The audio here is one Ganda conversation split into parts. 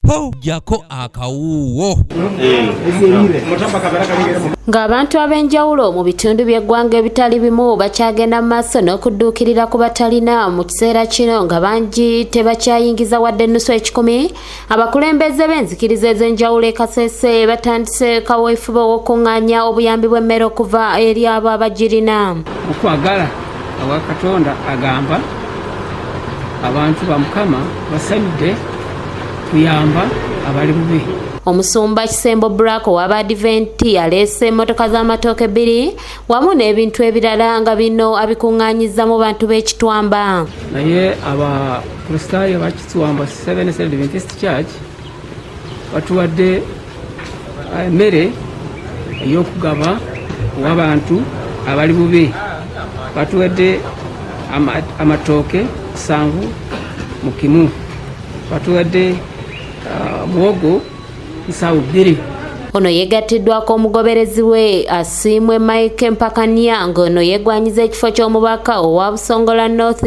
Ho, jjako akawuuwo. Ng'abantu ab'enjawulo mu bitundu by'eggwanga ebitali bimu bakyagenda mu maaso n'okudduukirira ku batalina mu kiseera kino nga bangi tebakyayingiza wadde ennusu 100, abakulembeze b'enzikiriza ez'enjawulo e Kasese batandise kaweefube ow'okuŋŋaanya obuyambi bw'emmere okuva eri abo abagirina. Okwagala awa Katonda agamba abantu ba Mukama basanidde kuyamba abali bubi. Omusumba Kisembo Brack ow'Abadiventi aleese emmotoka z'amatooke bbiri wamu n'ebintu ebirala nga bino abikuŋŋaanyiza mu bantu b'Ekitwamba. Naye Abakristaayo ba Kitswamba Seventh Adventist Church batuwadde emmere ey'okugaba ow'abantu abali bubi. Batuwadde amatooke 71, batuwadde muwogo nsawo 2. Ono yeegattiddwako omugoberezi we Asiimwe Mike Mpakanya, ng'ono yeegwanyiza ekifo ky'omubaka owa Busongola North,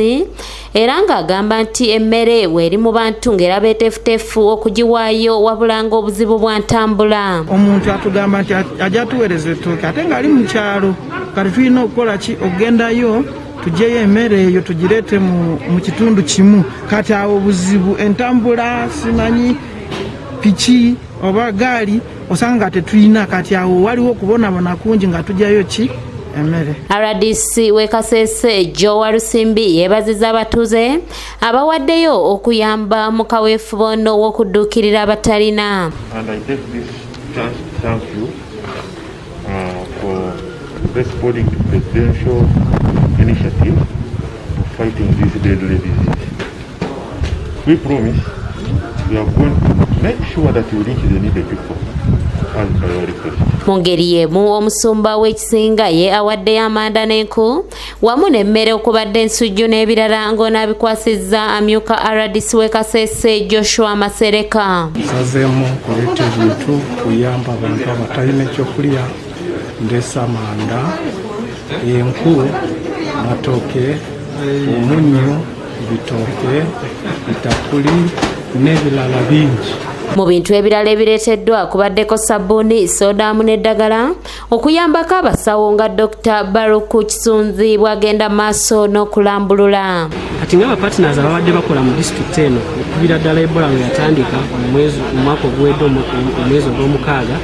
era ng'agamba nti emmere weeri mu bantu ng'era beeteefuteefu okugiwaayo, wabula ng'obuzibu bwa ntambula. Omuntu atugamba nti ajja tuweereza ettooke ate ng'ali mu kyalo. Kati tulina okukola ki? Okugendayo tugyeyo emmere eyo tugireete mu kitundu kimu. Kati awo obuzibu entambula, simanyi piki oba gaali, osanga nga tetulina. Kati awo waliwo okubonabona kungi nga tugyayo ki emmere. RDC w'e Kasese Joe Walusimbi yeebaziza abatuuze abawaddeyo okuyamba mu kaweefube ono w'okudduukirira abatalina. And I take this chance to thank you for responding to presidential initiative of fighting this deadly disease. We promise we are going to make sure that we reach the needed people as per your request. Mu ngeri y'emu, omusumba w'Ekisinga ye awaddeyo amanda n'enku wamu n'emmere okubadde ensujju n'ebirala, ng'onaabikwasizza amyuka RDC w'e Kasese Joshua Masereka. Nsazeemu kuleeta ebintu kuyamba abantu abatalina ekyokulya. Ndeese amanda, enku, matooke, omunyu, ebitooke, bitakuli n'ebirala bingi. Mu bintu ebirala ebireeteddwa kubaddeko sabbuuni, soodaamu n'eddagala okuyambako abasawo, nga Dr Baruku Kisunzi bw'agenda maaso n'okulambulula. Kati nga abapartners ababadde bakola mu disitulikiti eno okubira ddala Ebola lwe yatandika mu mwaka oguwedde, omwezi ogw'omukaaga,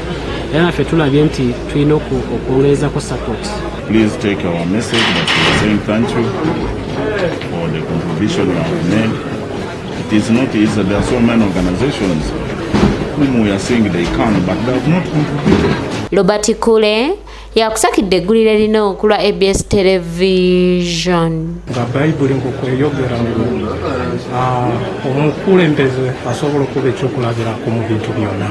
era naffe tulabye nti tulina okwongerezako support. Please take our message that we are saying thank you for the contribution you have made. It is not easy. There are so many organizations whom we are saying they can, but they have not contributed. Robert Kule yakusakidde eggulire lino ku lwa ABS Television. Nga Bayibuli ng'okweyogera ngu omukulembeze asobola okuba ekyokulabirako mu bintu byonna.